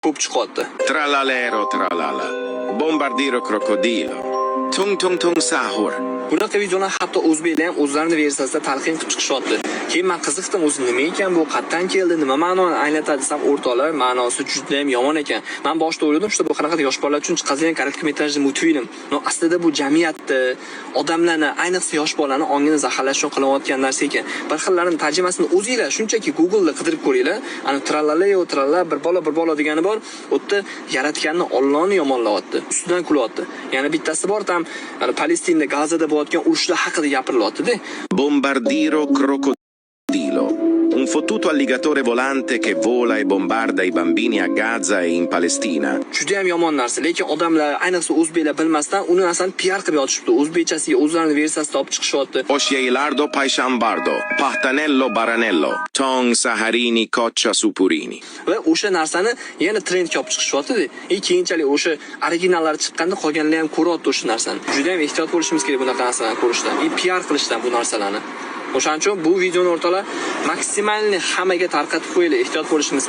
Ko'p chiqyapti. Tralalero tralala. Bombardiro crocodilo. Tung tung tung sahur. Bunaqa videolar hatto o'zbeklar ham o'zlarini versiyasida talqin qilib chiqishyapti. Keyin man qiziqdim, o'zi nima ekan bu, qayerdan keldi, nima ma'noni anglatadi desam, o'rtoqlar, ma'nosi juda ham yomon ekan. Man boshida o'yladim, что bu qanaqadir yosh bolalar uchun chiqadigan короткометражный мультфильм. Но aslida bu jamiyatni, odamlarni, ayniqsa yosh bolani ongini zaharlash uchun qilinayotgan narsa ekan. Bir xillarini tarjimasini o'zinglar shunchaki Google'da qidirib ko'ringlar. Ana "trallaleo tralla", bir bola bir bola degani bor. U yerda yaratganni, Ollohni yomonlayapti, ustidan kulyapti. Yana bittasi bor, там ana Palestinda, Gazada bo'layotgan urushlar haqida gapirilyapti-da. Bombardiro crocodilo. Un fottuto alligatore volante che vola e bombarda i bambini a Gaza e in Palestina. Juda ham yomon narsa, lekin odamlar, ayniqsa o'zbeklar bilmasdan uni narsani piar qilib yotishibdi. O'zbekchasiga o'zlarini versiyasida olib chiqishyapti. Oscielardo paishambardo. Pahtanello baranello. Tong saharini coccia supurini. Va o'sha narsani yana trendga olib chiqishyapti-da. И keyinchalik o'sha originallari chiqqanda qolganlar ham ko'ryapti o'sha narsani. Juda ham ehtiyot bo'lishimiz kerak bunaqa narsalarni ko'rishdan и piar qilishdan bu narsalarni. O'shaning uchun bu videoni, o'rtoqlar, максимальный hammaga tarqatib qo'yinglar, ehtiyot bo'lishimiz.